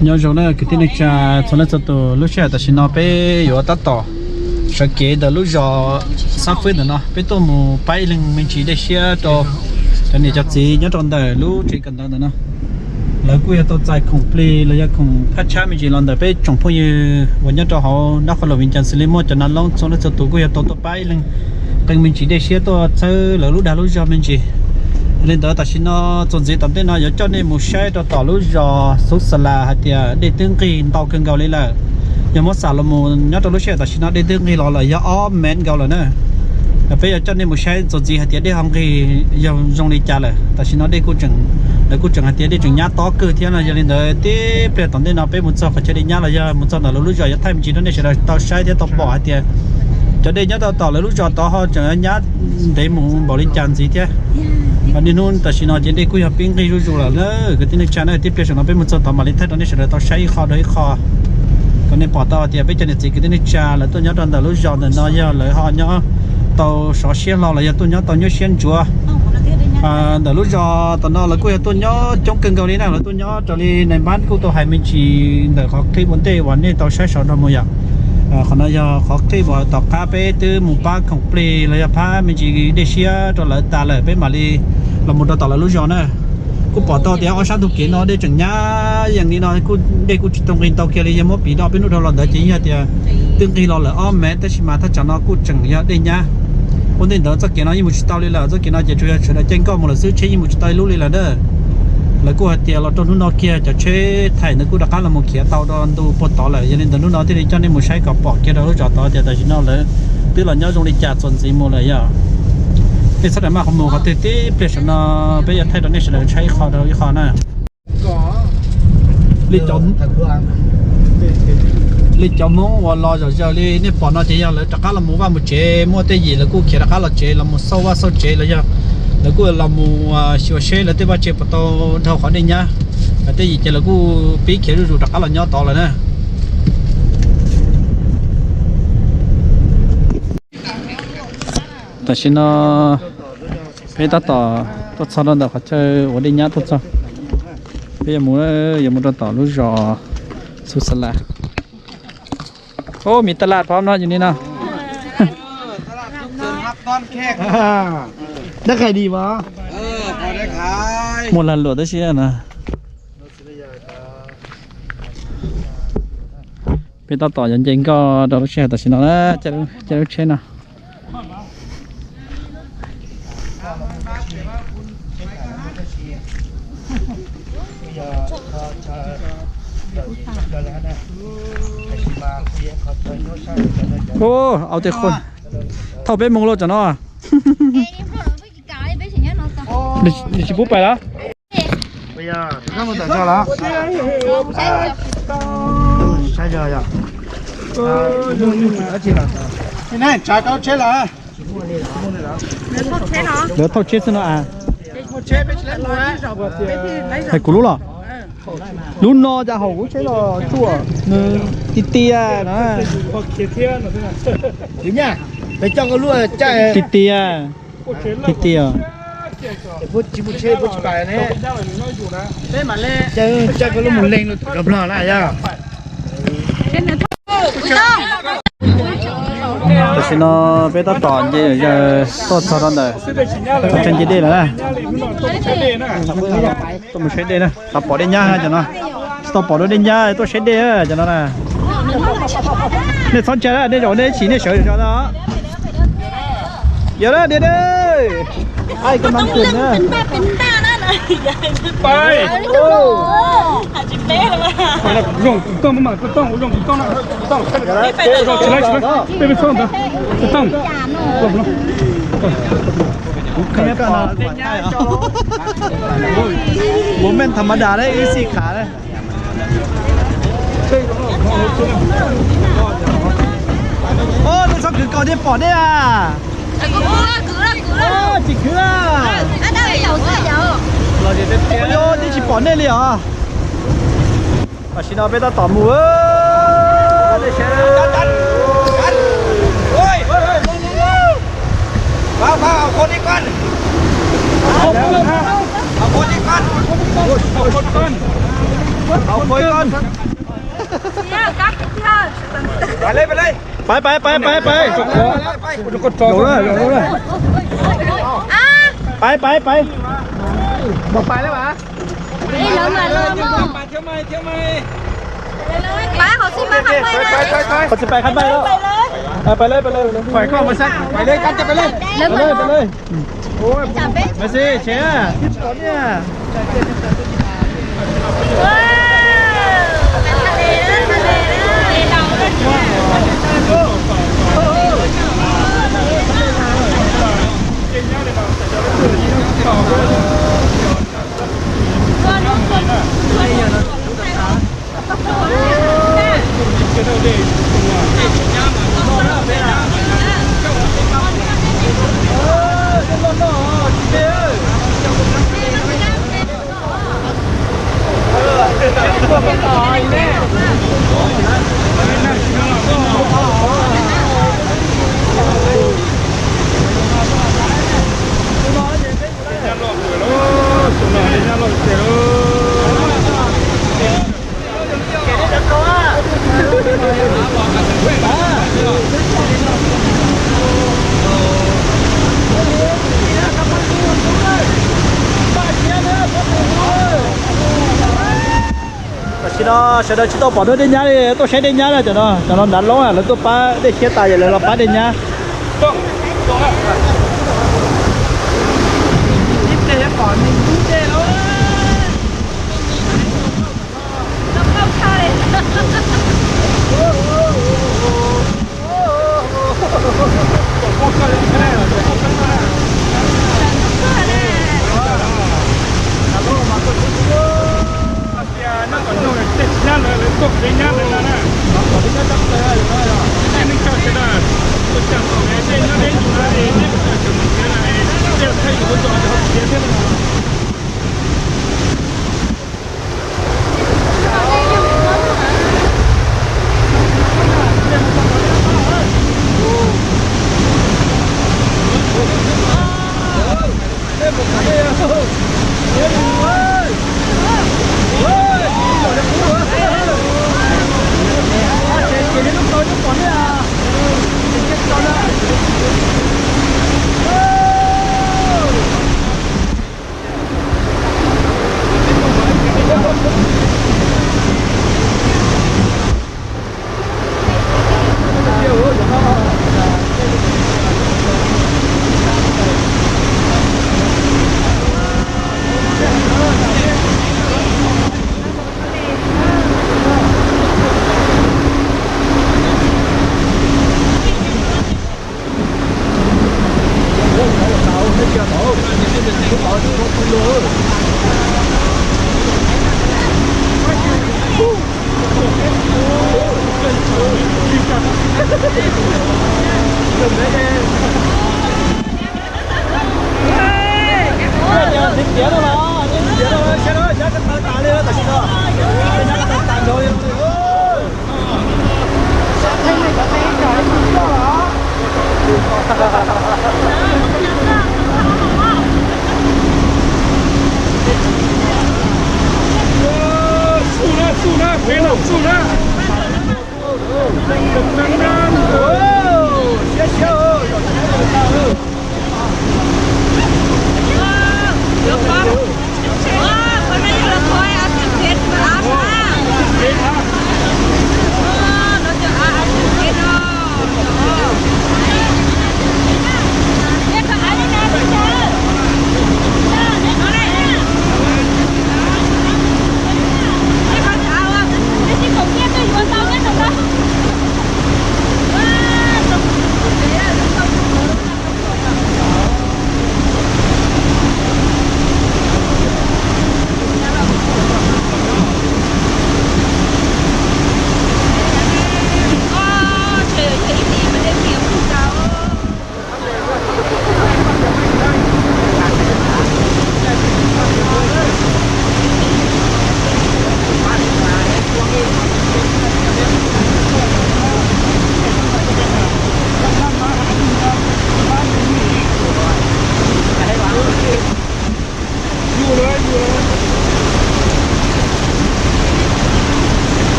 Nyob zoo na kwv tij neej tsa txhua leej txhua tus, lub sij hawm tam sim no peb yuav tab tom sawv kev ntawm lub zos Xab Fwb ntawm no, peb tuaj mus pab ib leeg me ntsis dej siab rau cov niam cov txiv nyob rau ntawm lub tsev kawm ntawv ntawm no. Lawv kuj yog tau txais khoom plig los yog khoom phaj tshab me ntsis los ntawm peb tsoom phooj ywg uas nyob rau hauv North Carolina xws li muaj cov nav loob txhua leej txhua tus kuj yog tau tuaj pab ib leeg qee me ntsis dej siab tuaj txhawb lawv lub dag lub zog me ntsis. Yog li ntawd tam sim no txuas ntxiv tom ntej no yuav coj nej mus saib rau tom lub zos Xub Xa Las hais tias dej twb nqig ntau kawg nkaus li lawm. Yog muab xam los mus nyob rau lub sij hawm tam sim no dej twb nqig los lawm yog ob mev nkaus lawm na. Peb yuav coj nej mus saib txuas ntxiv hais tias dej ho nqig yog zoo li cas lawm. Tam sim no dej kuj tseem, lawv kuj tseem hais tias dej tseem nyab tob kawg thiab no. Yog li ntawd tib pliag tom ntej no peb mus txog qhov chaw dej nyab los yog mus txog ntawm lawv lub zos yuav thaij me ntsis rau nej sawv daws tau saib thiab tau pom hais tias cov dej nyob rau tom lawv lub zos tod ho tseem nyab ntev mus npaum li cas ntxiv thiab. Niaj hnub tam sim no ces dej kuj yog pib nqig zuj zus lawm na kwv tij neej tsa na. Tib pliag saum no peb mus txog tod mam li thaij rau nej sawv daws tau saib ib qho rau ib qho kom nej pom tau tias peb cov niam txiv kwv tij neej tsa lawv tuaj nyob rau ntawm lub zos ntawm no yog lawv ho nyob tau sov siab hlo los yog tuaj nyob tau nyuaj siab ntsuav. Ntawm lub zos tom no lawv kuj yog tuaj nyob coob kawg nkaus li na, lawv tuaj nyob raws li nais npab kuj tau hais me ntsis ntawm qhov clip ua ntej uas nej tau saib saud no mus yom. Qhov no yog qhov clip uas tom qab peb twb mus pab khoom plig los yog pab me ntsis dej siab rau lawv tas lawm peb mam li los mus rau tom lawv lub zos na. Kuj pom tau tias ob sab ntug kev no dej tseem nyab yees li no, dej kuj tsis tau nqig ntau kiag li, yog muab piv rau peb hnub dhau los ntawd ces yeej yog tias twb nqig los lawm ob mev tab sis mas thaj tsam no kuj tseem yog dej nyab. Ua ntej ntawd txoj kev no yeej mus tsis tau li lawm, txoj kev no ces tsuas yog sawv daws caij nkoj mus lawm xwb, tsheb yeej mus tsis tau ib lub li lawm na. Lawv kuj hais tias los rau hnub no kiag cov tsheb thaim ntawd kuj rov qab los mus khiav tau rau ntu puag tod lawm. Yog li ntawd hnub no thiaj li coj nej mus saib kom pom kiag rau lub zos tod tias tam sim no lawv twb los nyob zoo li cas txuas ntxiv mus lawm yom. Nej txhob daws maj qhov mus qhov twg, tib pliag saum no peb yuav thaij rau nej sawv daws saib ib qho rau ib qho na. Li cov Hmoob uas los zom zaws li nej pom no ces yog lawv rov qab los mus vaj mus tsev, muaj tej yim lawv kuj khiav rov qab los tsev los mus xauj vaj xauj tsev los yog lawv kuj los mus xyuas seb lawv tej vaj tse puas tau dhau qhov dej nyab. Tej yim ces lawv kuj pib khiav zuj zus rov qab los nyob tod lawm na. Tam sim no peb tab tom tuaj txog rau ntawm qhov chaw uas dej nyab tuaj txog. Peb yuav mus, yuav mus rau tom lub zos Xub Xa Las. Ub, mis tas laj phob no yus ni no. Dab qais di mas. Muaj lag luam tab sis na. Peb tab tom yuav nce nkoj rau lub sij hawm tam sim no na, caij lub tsheb no. Ub, au tej qhua thauj peb mus lauj tam no. Nws tsis pub pais lawm. Lawv thauj tsheb xwb no a. Hais kuv lub los. Lub no cas haum kuv tsheb los tsuaj nws ti tiag na. Ti tiag. Ti tiag. Tsis mus tsheb, tsis pais ne. Caij koj lub mus leej lub nplog na yog. Tam sim no peb tab tom nce tuaj txog rau ntawm qhov chaw nce dej lawm na. Tuaj mus saib dej na, xav pom dej nyab cov no. Tsis tau pom dua dej nyab tuaj saib dej cov no na. Nej txhob ntshai na, nej zaum nej ib chim nej sawv zog no. Yog na, dej dej. Ai, koj mam txwm na. Kuv meej tham ma das na, ib xij khav na. Ub, nej txhob khwv kaus, nej pom dej a. Tsis khwv a. Los tsis pom nej li os. Tam sim no peb tab tom mus. Pais, pais, pais, pais, pais. Pais, pais, pais. Qhov tsis pais qhab npaij lawm. Pais lawm, pais lawm. Pais lawm, pais lawm. Mas xij tsev. Tam sim no sawv daws tsis tau pom dua dej nyab li, tuaj saib dej nyab na. Cov no, cov no nrad loob, lawv tuaj pab dej khiab tas, yog lawv los pab dej nyab.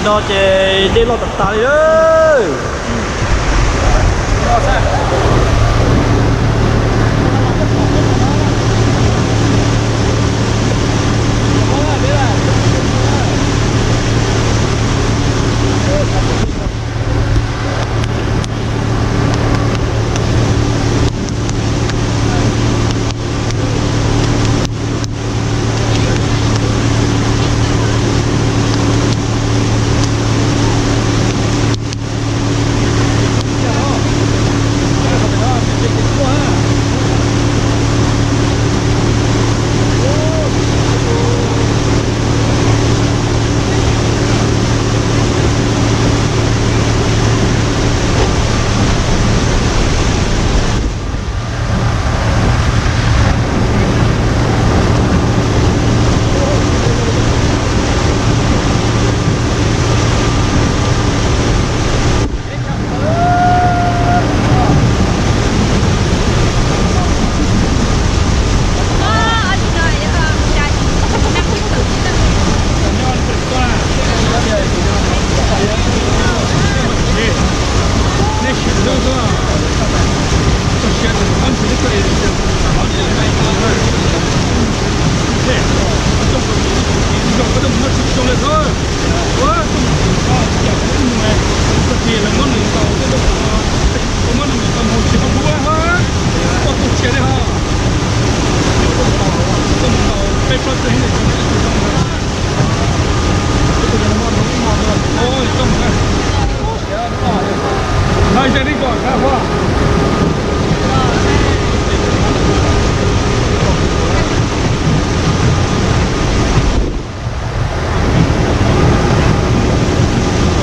No ces dej loj tas tas li lawm.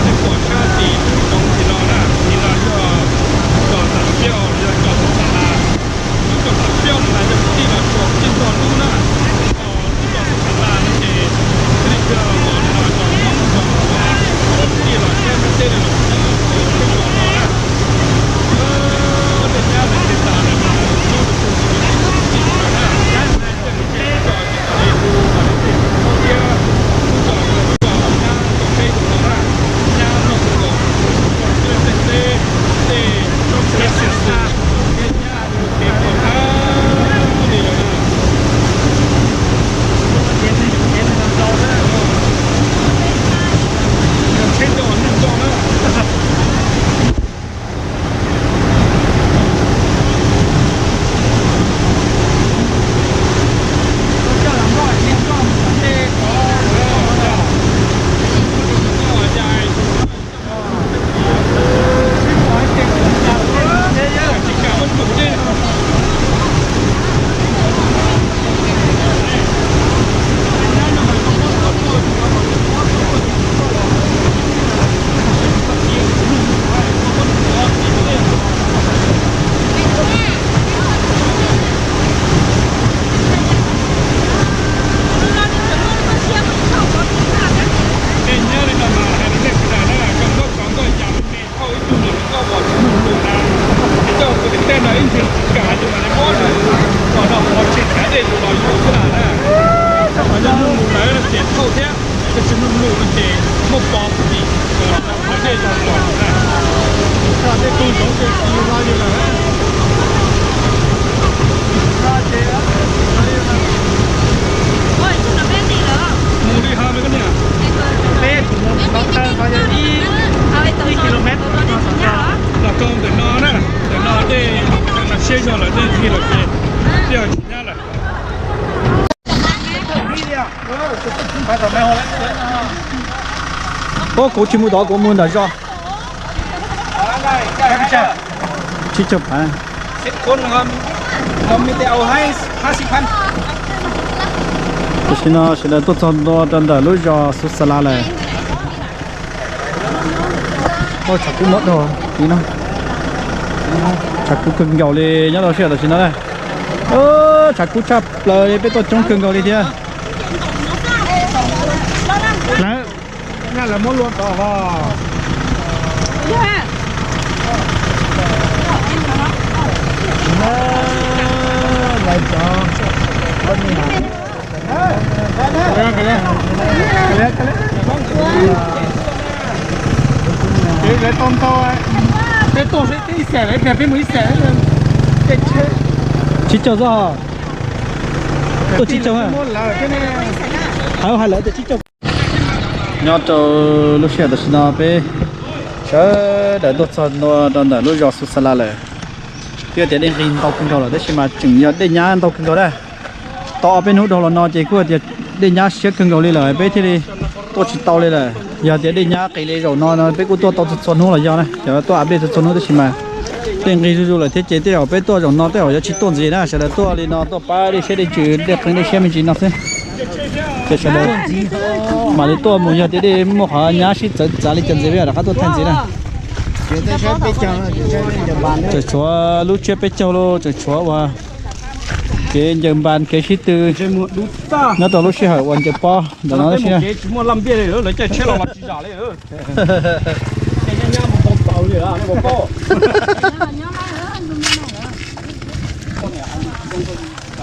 Nej pom sab tim zoov tim no na, tim no yog cov Xam Piaj los yog cov Xus Xas Las. Cov Xam Piaj no mas yog kwv tij los txog txij nrog lub na. Cov Xus Xas Las no ces thiaj li yog cov Hmoob cov kwv tij los sab Thaib teb no los nyob txog txij nrog no na. Tej nyab lawv ces tas lawm mas lub tus tus tus tus tus tus tus na. Tej nyab li no mas hais rau nej sawv daws na, koj muab xov nkauj yam me me thauj ib tug nws nkauj uas tsis muaj lus na, es coj tus tim tej no ib ntsis kam tus mas nws muab nws uas no qhov tsis kav dej tus los yug xwb na. Qhov yog muaj lus lawm ces thauj thiab, yog tsis muaj lus no ces muab pov tim qhov dej los na. Tej tug zoov ces tsis los yug lawm. Mus li hov me koj niam. Peb mus no tawm no yog ib, ib kilomev. Los rau ntawm no na, ntawm no dej, ntawm no siab zog lawm dej nqig lawm ces dej tsis nyab lawm. Ub, kuv tsis mus tod, kuv mus ntawm zos. Tsib caug phav. Tam sim no sawv daws tuaj txog ntua rau ntawm lub zos Xus Xas Las lawm. Tshav kub mob dhau li no. Tshav kub kawg nkaus li nyob rau sij hawm tam sim no na. Tshav kub tshaj plaws li, peb tuaj coob kawg nkaus li thiab. Lawv, nyaj lawv muab luaj tod hos. Lawv cov, cov niam. Ntau, peb tuaj seb twb ib xees lawm, peb mus ib xees. Tsib caug xwb. Tuaj tsib caug. Hais hais lawm tias tsib caug. Nyob rau lub sij hawm tam sim no peb sawv daws tuaj txog ntua rau ntawm lub zos Xus Xas Las lawm. Twb tias dej nqis ntau kawg nkaus lawm tab sis mas tseem yog dej nyab ntau kawg nkaus na. Tau ob peb hnub dhau los no ces kuj tias dej nyab siab kawg nkaus li lawm peb thiaj li tuaj tsis tau li lawm. Yog tias dej nyab qis li zaum no no peb kuj tuaj tau txhua txhua hnub los yog na, cov tuaj a dej txhua txhua hnub tab sis mas dej nqis zuj zus lawm thiab ces tej zaum peb tuaj zaum no tej zaum yuav tsis tuaj ntxiv na, sawv daws tuaj li no tuaj pab dej siab dej ntsws dej qeeb dej siab me ntsis no xwb. Ces sawv daws mam li tuaj mus, yog tias dej muaj qhov nyab sib txawv txav li cas ntxiv peb mam rov qab tuaj thaij ntxiv na. Tseem tshuav lub tsiab peb caug lauj, tseem tshuav uas kev ncaws npas kev sib tw nyob rau lub sij hawm uas ncaws pob ntawm no tab sis na.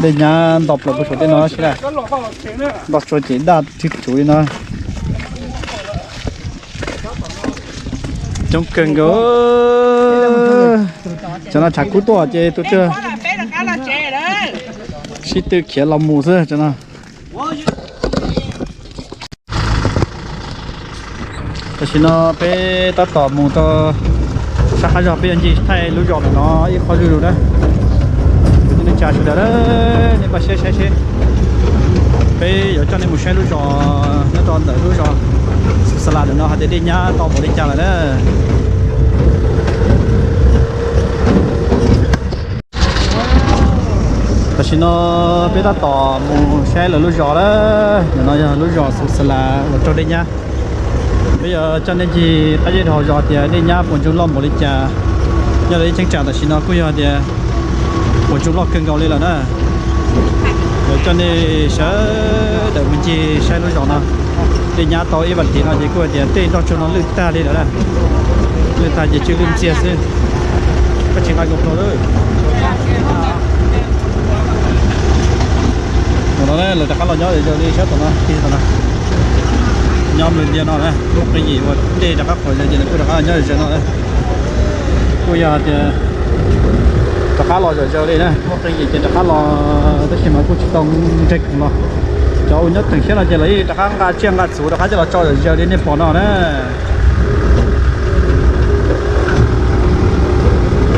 Dej nyab nto plaws puag saum tej no tab sis na. Nto tsua ces daj tsw tsuv li no. Coob kawg nkaus. Cov no tshav kub tuaj ces tus tsawg sib tw khiav los mus xwb cov no. Tam sim no peb tab tom mus rau sab qab zog, peb yuav ncig thaij lub zos ntawm no ib qho zuj zus na. Kwv tij neej tsa sawv daws, nej npaj siab saib seb peb yuav coj nej mus saib lub zos nyob rau ntawm lub zos Xus Xas Las ntawm no hais tias dej nyab tau npaum li cas lawm na. Tam sim no peb tab tom mus saib lawv lub zos lawm. Ntawm no yog lub zos Xus Xas Las uas raug dej nyab. Peb yuav coj nej ncig qab zej dhau zos tias dej nyab puas ntsoog loj npaum li cas. Nyob rau ib cheeb tsam tam sim no kuj yog tias puas ntsoog loj kawg nkaus li lawm na. Yuav coj nej sawv daws mus ncig saib lub zos no. Dej nyab tau ib vas thiv no ces kuj hais tias tej nroj tsuag no lwj tag li lawm na. Lwj tag ces tsw lwj ntxiag xwb. Koj tsis nqa GoPro lawm. Thaum no lawv rov qab los nyob zom zaws li sab tom no, tom no. Nyob nplua ntsia no na, muaj qee yim uas dej rov qab qhuav zom zaws ces lawv kuj rov qab los nyob zom zaws no. Kuj yog tias rov qab los zom zaws li na, muaj qee yim ces rov qab los tab sis mas kuj tsis tau ntseeg khoom los. Cov uas nyob theem siab no ces lawv rov qab nqa tsiaj nqa txhuv rov qab coj los tso zom zaws li nej pom no na.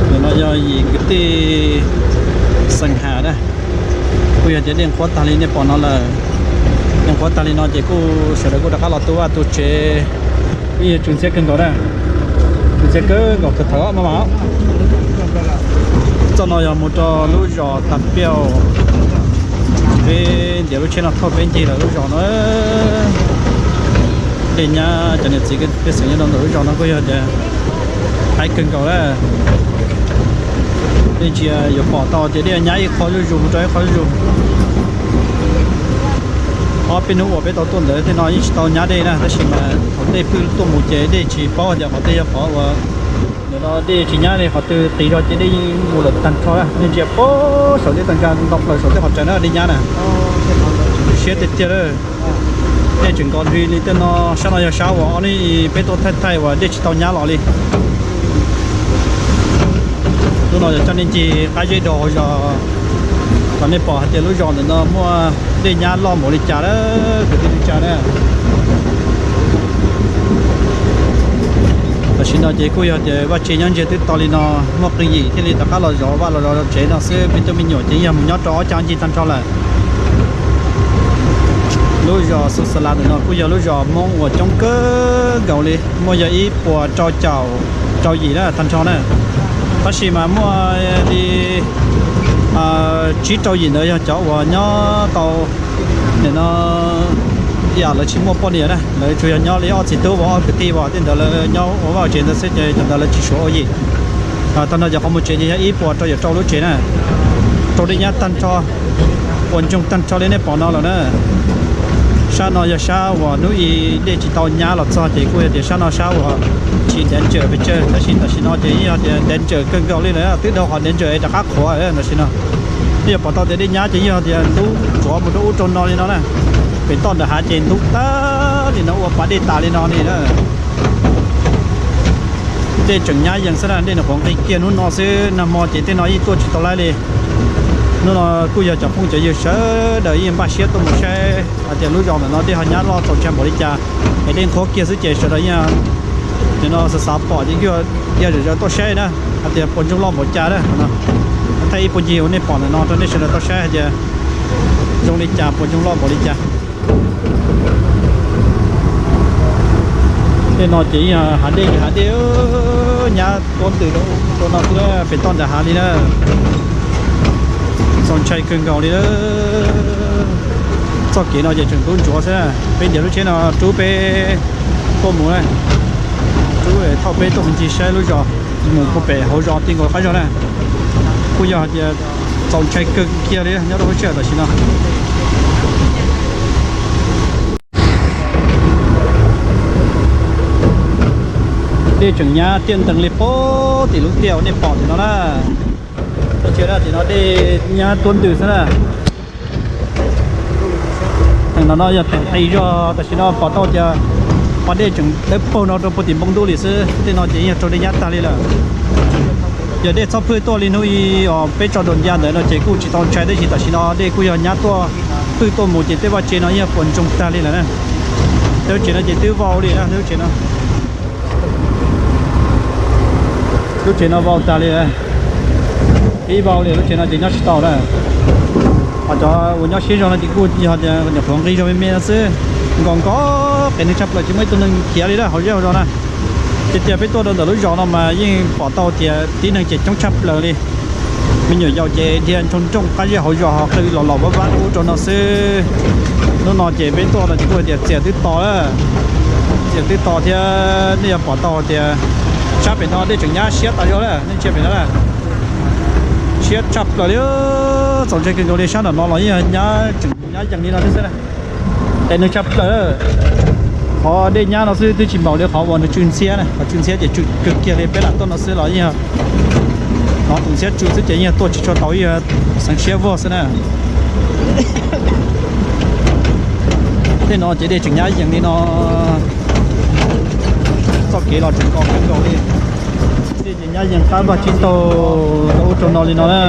Ntawm no yog yim kwv tij Xeem Has na, kuj yog tias dej nqhuab tag li nej pom no lawm. Dej nqhuab tag li no ces kuj sawv daws kuj rov qab los tu vaj tu tsev, kuj yog tsw ntxhiab kawg nkaus na. Tsw ntxhiab kawg nkaus, thawv thawv maj mam. Txoj no yog mus rau lub zos Tas Piauj. Peb ntiav lub tsheb no thauj peb ncig lawm lub zos no. Dej nyab, cov niam txiv pej xeem nyob rau ntawm lub zos no kuj yog tias haib kawg nkaus na. Nej ntsia yuav pom tau tias dej nyab ib qho zuj zus mus rau ib qho zuj zus. Ob peb hnub uas peb tau tuaj ntawd tej no yeej tsis tau nyab dej na, tab sis mas thaum dej pwj tuaj mus ces dej tsis paub tias qhov twg yog qhov uas ntawm no dej tsis nyab li, qhov twg qis zog ces dej yeej mus lawm tag nrho na. Nej ntsia puag saum tej tag nrho, nto plaws saum tej qhov tsaws na dej nyab na. Siab tiag tiag lawm. Dej tseem nkaus nrig li tej no, sab no yog sab uas ob hnub peb tuaj thaij thaij uas dej tsis tau nyab los li. Lub no yog coj nej ncig qab zej dhau zos kom nej pom hais tias lub zos ntawm no muaj dej nyab loj npaum li cas lawm kwv tij neej tsa na. Tam sim no ces kuj yog tias vaj tse nyob ntsiag twb to li no, muaj qee yim thiaj li rov qab los zov vaj los zov tsev no xwb, me tub me nyuam ces yog mus nyob rau ob cag ncig tag nrho lawm. Lub zos Xus Xas Las ntawm no kuj yog lub zos Hmoob uas coob kawg nkaus li, muaj yog ib puas rau caum rau yim na tag nrho na. Tab sis mas muaj li tsib rau yim ntawd yog cov uas nyob tau nim no ib yam lawv tsis muaj poj niam na, lawv tsuas yog nyob li ob txiv tub uas ob kwv tij uas tej ntawd lawv nyob ua vaj tsev ntawd xwb ces cov ntawd lawv tsis suav ua yim. Tag nrho cov qhov muag tsev ces yog ib puas rau caum rau lub tsev na, raug dej nyab tag nrho, puas ntsoog tag nrho li nej pom no lawm na. Sab no yog sab uas hnub i dej tsis tau nyab los txog ces kuj yog tias sab no sab uas tsis danger pes tsawg, tab sis tam sim no ces yog tias danger kawg nkaus li lawm, twb dhau qhov danger rov qab qhuav tam sim no. Nej yuav pom tau tias dej nyab ces yog tias ntub tsuav mus rau ub rau no li no na. Pem toj ntawm hav ces ntub tag li no ua pas dej tas li no li na. Dej tseem nyab yees xwb na, dej nws qhuav nqig kiag hnub no xwb, nag hmo ces tej no yeej tuaj tsis tau laib li. Hnub no kuj yog cov phooj cov ywg sawv daws yeej npaj siab tuaj mus saib hais tias lub zos ntawm no dej ho nyab loj txaus ntshai npaum li cas. Es dej nqhuab kiag xwb ces sawv daws yeej nim no xav xav pom ces kuj yog zom zaws tuaj saib na, hais tias puas ntsoog loj npaum cas na. Thaij ib puag ncig uas nej pom ntawm no rau nej sawv daws tau saib hais tias zoo li cas, puas ntsoog loj npaum li cas. Tej no ces yog hav dej, hav dej nyab tuab ntws rau no xwb, pem toj nram hav li na. Txaus ntshai kawg nkaus li. Txoj kev no ces tseem ntub ntsuav xwb. Peb ntiav lub tsheb no rub peb tuaj mus na, rub thauj peb tuaj mus ncig saib lub zos, mus puag pem hauv zos ti nkaus qab zos na. Kuj yog hais tias txaus ntshai kawg kiag li nyob rau lub sij hawm tam sim no. Dej tseem nyab tiaj ntees li puag tim lub tiaj uas nej pom tim no na. Tim no dej nyab tuab ntws xwb na. Teem no no yog teem qis zog, tam sim no pom tau tias qhov dej tseem dawb paug no rau puag tim npoo ntuj li xwb. Tej no ces yog raug dej nyab tag li lawm. Yog dej txhob phwj tuaj li hnub i os peb tso daus ncas ntawd no ces kuj tsis tau ntshai, tab sis tam sim no dej kuj yog nyab tuaj phwj tuaj mus ces tej vaj tsev no yog puas ntsoog tag li lawm na. Tej lub tsev no ces twb vau li na, tej lub tsev no lub tsev no vau tag li, ib vau li lub tsev no ces nyob tsis tau lawm. Ho cov uas nyob siab zog no ces kuj yog tias nyuam qhuav nqis zog me me no xwb, nkaus nkaus qes neeg tshaj plaws tsis muaj ib tug neeg khiav li lawm hauv zej hauv zos na. Tiag tiag peb tuaj rau ntawm lub zos no mas yeej pom tau tias tib neeg ces coob tshaj plaws li. Me nyuam yaus ces dhia nroo nrooj qab zej hauv zos ho qw los los vaj vaj ub rau no xwb. Hnub no ces peb tuaj no ces kuj tias txias twb to lawm, txias twb to thiab nej yuav pom tau tias sab pem no dej tseem nyab siab tas zog lawm, nej ntsia pem no na. Siab tshaj plaws li, txaus ntshai kawg nkaus li, sab nram no los yeej nyab tseem nyab yees li no thiab xwb na. Qes neeg tshaj plaws, qhov dej nyab no xwb twb tsis npaum li qhov uas nws tsw ntxhiab na, qhov tsw ntxhiab ces tsw kawg kiag li, peb lam tuaj no xwb los yeej hnov tus ntxhiab tsw xwb ces yeej tuaj tsis tshua tau, yeej xeev siab vog xwb na. Tej no ces dej tseem nyab yees li no, txoj kev los tseem nkos kawg nkaus li. Dej ces nyab yees qab vaj tsib taug rau ub rau no li no na.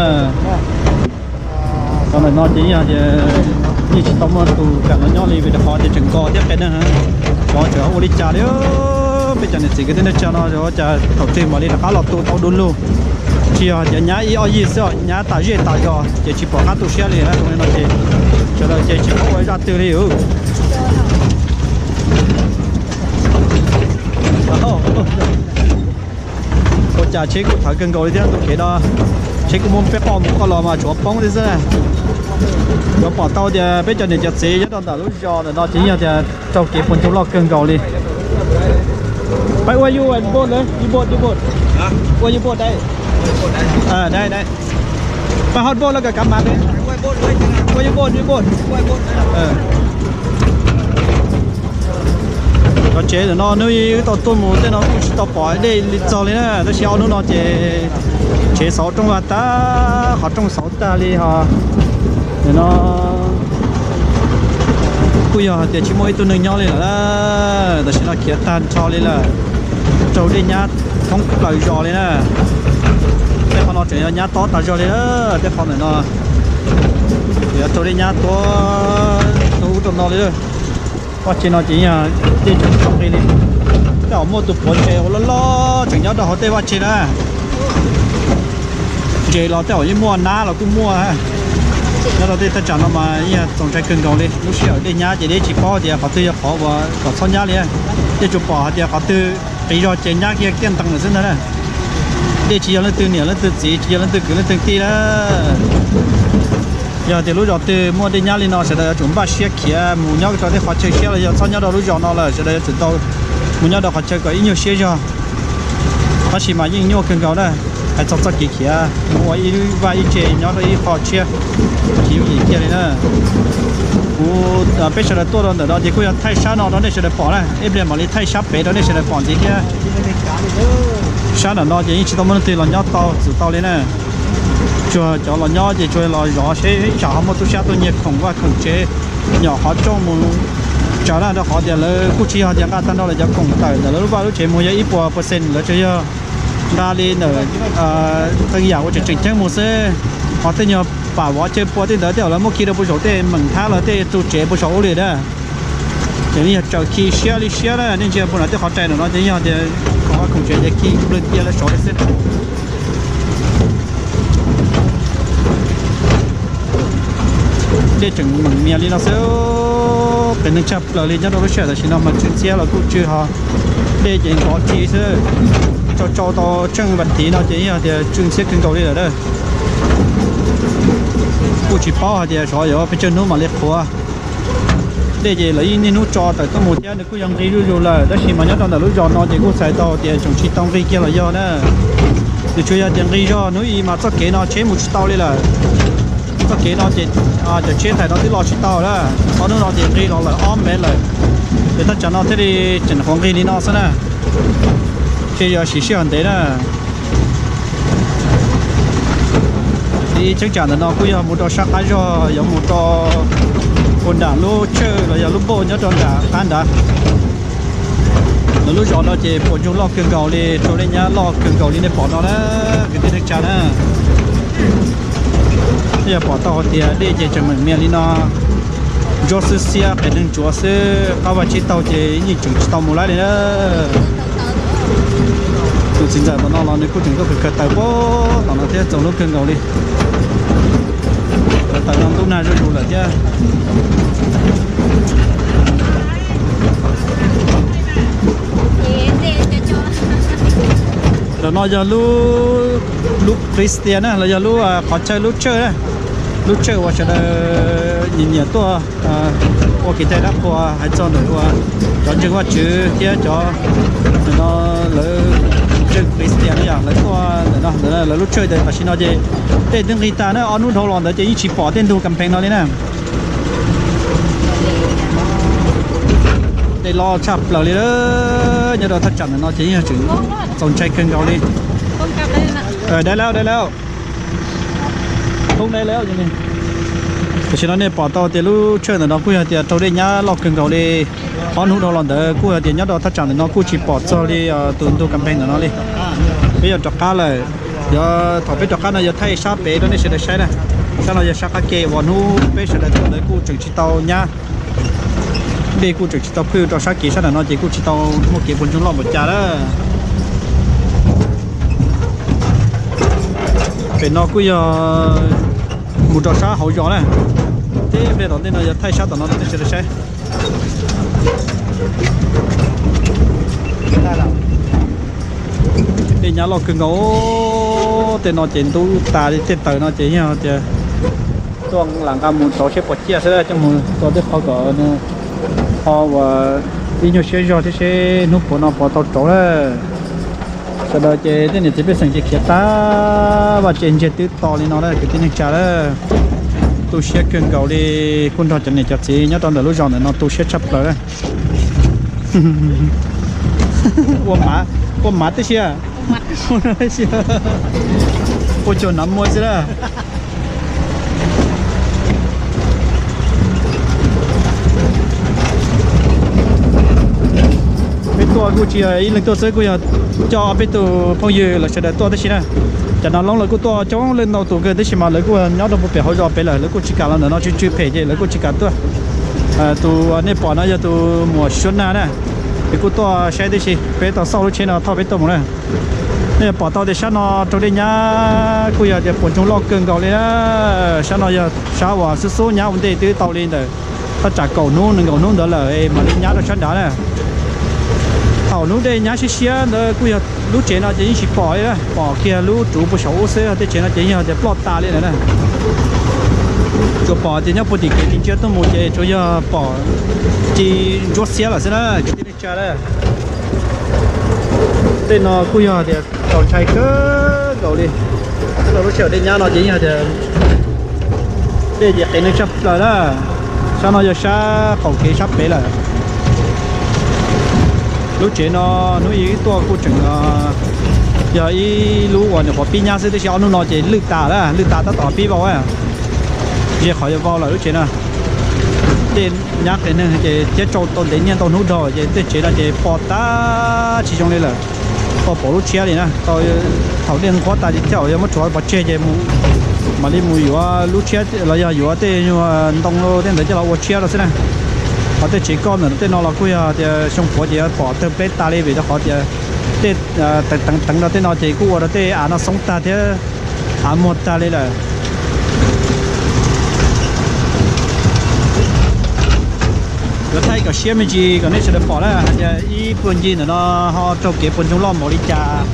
Qhov ntawm no ces yog tias yeej tsis tau muaj tus kam los nyob li vim rau qhov tias tseem nkos thiab qes neeg, xyov tseem ua li cas li. Peb cov niam txiv kwv tij neej tsa no ua cas thaum twg mam li rov qab los tu tau du lug. Tsis yog tias nyab ib ob yig xwb os, nyab tas zej tas zos ces tsis pom qab tu siab li na. Zoo li no ces sawv daws ces tsis paub ua zaj twg li. Ua cas tsheb kuj thawv kawg nkaus li thiab, ntu kev no tsheb kuj muab peb qoj mus qoj los mas tsuav poob thiab xwb na. Yuav pom tau tias peb cov niam cov txiv nyob rau ntawm lub zos ntawm no ces yog tias raug kev puas ntsoog loj kawg nkaus li. Peb ua yus boat, yus boat, yus boat. Ua yus boat dai. Dai dai. Peb hot boat los kawm kav mas. Ua yus boat, yus boat. Cov tsev ntawm no hnub wb tau tuaj mus tej no kuj tsis tau pom dej li txog li na, tab sis ob hnub no ces tsev xauv rooj vag tag, qhov rooj xauv tag li ho. Ntawm no kuj yog hais tias tsis muaj ib tug neeg nyob li lawm, tam sim no khiav tag nrho li lawm, raug dej nyab thoob plaws zos li na. Tej qhov no tseem yog nyab tob tas zog li, tej qhov ntawm no yuav raug dej nyab tuab rau ub rau no li. Vaj tse no ces yog dej tseem tsis nqis li. Tej zaum muaj tus puav ntses uas loj loj tseem nyob rau hauv tej vaj tse na. Ntses los tej zaum yeej muaj, nab los kuj muaj. Nyob rau tej thaj tsam no mas yog txaus ntshai kawg nkaus li, lub sij hawm dej nyab ces dej tsis paub tias qhov twg yog qhov uas kom txhob nyab li. Dej tsuas pom hais tias qhov twg qis zog ces nyab kiag kiag ntees lawm xwb ntag na. Dej tsis yog leej twg niam leej twg txiv, tsis yog leej twg kwv leej twg tij na. Yog tias lub zos twg muaj dej nyab li no sawv daws yuav tsum npaj siab khiav mus nyob rau tej qhov chaw siab los yog txhob nyob rau lub zos no lawm, sawv daws yuav tsum tau mus nyob rau qhov chaw kom ib nyuag siab zog. Tab sis mas yeej nyuaj kawg nkaus na, hais txog txoj kev khiav mus ua ib vaj ib tse nyob rau ib qho tshiab, tsis yooj yim kiag li na. Kuv, peb sawv daws tuaj rau ntawm no ces kuj yog thaij sab no rau nej sawv daws pom na, ib pliag mam li thaij sab pem rau nej sawv daws pom ntxiv thiab. Sab nram no ces yeej tsis tau muaj leej twg los nyob tau txwm tau li na. Tsuas cov los nyob ces tsuas los zov seb ib tsam ho muaj tub sab tuaj nyiag khoom vaj khoom tsev, nyom qhov rooj mus tsawv na, rau qhov tias lawv kuj tsis yog tias nqa tag nrho lawv cov khoom tawm ntawm lawv lub vaj lub tsev mus yog ib puas percent, lawv tsuas yog nqa li ntawm qee yam uas tseem tseem ceeb mus xwb. Ho tej nyuag pam vov chaw pua tej ntawd tej zaum lawv muab khi rau puag saum tej meem thab los tej txuj tsev puag saum ub li na. Ces yog tsaws khi siab li siab na, nej ntsia puag nram tej qhov rais ntawm no ces yog tias khoom vaj khoom tsev ces khi nplwg cia lawv saud li xwb. Dej tseem meem mias li no xwb, qias neeg tshaj plaws li nyob rau lub sij hawm tam sim no mas tsw ntxhiab los kuj tsw ho dej ces nkov tsi xwb. Tsau tsau tau tsheej vas thiv no ces yog tias tsw ntxhiab kawg nkaus li lawm na. Kuj tsis paub hais tias xyov yuav pes tsawg hnub mam li qhuav. Dej ces lawv yeej niaj hnub tso tawm tuaj mus thiab nws kuj yog nqig zuj zus lawm, tab sis mas nyob rau ntawm lub zos no ces kuj txhais tau tias tseem tsis tau nqig kiag los yog na. Nws tsuas yog tias nqig zog hnub i mas txoj kev no tsheb mus tsis tau li lawm. Txoj kev no ces cov tsheb thais no twb los tsis tau lawm, ob hnub no ces nqig los lawm ob mev lawm. Ces thaj tsam no thiaj li tseem qhuav nqig li no xwb na. Ces yog siv sij hawm ntev na. Ib cheeb tsam ntawm no kuj yog mus rau sab qab zog, yuav mus rau puag nram lub tshawj los yog lub npauj nyob rau nram qab nrad. Lawv lub zos no ces puas ntsoog loj kawg nkaus li, raug dej nyab loj kawg nkaus li nej pom no na, kwv tij neej tsa na. Yog pom tau hais tias dej ces tseem meem mias li no, ntsuab xwb xiab qias neeg ntsuav xwb, qab vaj tsib taug ces yeej tseem tsis tau mus lawm li na. Tus txiv ntxawm tom no los nws kuj tseem tuaj kawg kawg taws puag tom no thiab, txaus hlub kawg nkaus li. Taws no ntub nag zuj zus lawm thiab. Ntawm no yog lub Christian na, los yog lub qhov chaw lub church na, lub church uas sawv daws nyiam nyiam tuaj ua kev cai dab qhuas hais txog ntawm uas cov ntseeg Vajtswv thiab cov no lawv ntseeg Christian na yom, lawv tuaj ntawm no, lawv lub church tam sim no ces dej twb nqig tag na, ob hnub dhau los ntawd ces yeej tsis pom tej ntug kas phees no li na. Dej loj tshaj plaws li, nyob rau thaj tsam ntawm no ces yeej tseem txaus ntshai kawg nkaus li. Dai lawm, dai lawm. Tam sim no nej pom tau tias lub church ntawm no kuj yog tias raug dej nyab loj kawg nkaus li. Ob hnub dhau los ntawd kuj yog tias nyob rau thaj tsam ntawm no kuj tsis pom txog li tus ntug kas phees ntawm no li. Peb yuav rov qab lawm. Yog thaum peb rov qab no yuav thaij sab pem rau nej sawv daws saib na. Sab no yog sab qab ke uas hnub peb sawv daws tuaj ntawd kuj tseem tsis tau nyab. Dej kuj tseem tsis tau phwj rau sab kev sab nram no ces kuj tsis tau muaj kev puas ntsoog loj npaum cas lawm. Pem no kuj yog mus rau sab hauv zos na. Teb npe tom ntej no yog thaij sab tom no rau nej sawv daws saib. Dej nyab loj kawg nkaus, tej no ces ntub tas li, tej taws no ces yog tias tuaj lam nqa mus rauv seb puas ciaj xwb, coj mus tua tej qho kom ho ua ib nyuag siab zog thiab seb hnub puas no puas tau rauv na. Sawv daws ces tej niam txiv pej xeem ces khiav tag, vaj tse ntsiag twb to li no na kwv tij neej tsa na. Tu siab kawg nkaus li, kuj nrog cov niam cov txiv nyob rau ntawm lub zos ntawm no tu siab tshaj plaws na. Ua mav, ua mav tib si, ua cuag nav muaj xwb na. Peb tuaj kuj tsis yog ib leeg tuaj xwb, kuj yog coj peb tus phooj ywg lawv sawv daws tuaj tib si na. Cov nav loob lawv kuj tuaj coob leej ntau tus kawg, tab sis mas lawv kuj nyob rau pem hauv zos pem lawm, lawv kuj tsis kam los ntawm no tsw tsw phem ces lawv kuj tsis kam tuaj. Tus nej pom no yog tus muam Suab Nag na, nws kuj tuaj saib tib si, peb tau xauj lub tsheb no thauj peb tuaj mus na. Nej pom tau tias sab no raug dej nyab kuj yog tias puas ntsoog loj kawg nkaus li na. Sab no yog sab uas xub xub nyab ua ntej twb tau li ntawm thaj tsam kaum hnub nees nkaum hnub ntawd lawm mam li nyab rau sab nrad na. Thaum hnub dej nyab siab siab ntawd kuj yog lub tsev no ces yeej tsis pom li, pom kiag lub tsuv puag saum ub xwb, tej tsev no ces yeej yog tias ploj tas li lawm na. Tsuas pom tias nyob puag tim kev ci ntsia tuaj mus ces tsuas yog pom ci ntsuab xiab lawm xwb na kwv tij neej tsa na. Tej no kuj yog tias txaus ntshai kawg nkaus li. Nyob rau lub sij hawm dej nyab no ces yog tias dej ces qias neeg tshaj plaws na. Sab no yog sab qaum kev sab pem lawm. Lub tsev no hnub ib tuaj kuj tseem yog ib lub uas nyuam qhuav pib nyab xwb, tab sis ob hnub no ces lwj tas lawm, lwj tas tab tom pib vau. Ze qhov yuav vau lawm lub tsev no. Dej nyab qias neeg ces thiab tsau tau ntev niaj ntau hnub dhau ces tej tsev no ces pom tag tsis zoo li lawm. Pom pom lub tshiab li na, thaum dej nqhuab tas ces thiaj yog muab rhuav pov tseg ces mam li mus yuav lub tshiab los yog yuav tej nyuag ntoo tej ntawd coj los ua tshiab rau xwb na. Ho tej tsev koj ntawm tej no los kuj yog tias xyoo puav ces yuav pom tawg pleb tas li vim rau qhov tias tej teev teev rau tej no ces kuj ua rau tej av no xoob tag thiab av muag tag li lawm. Yuav thaij kom siab me ntsis kom nej sawv daws pom na hais tias ib puag ncig ntawm no ho raug kev puas ntsoog loj npaum li cas.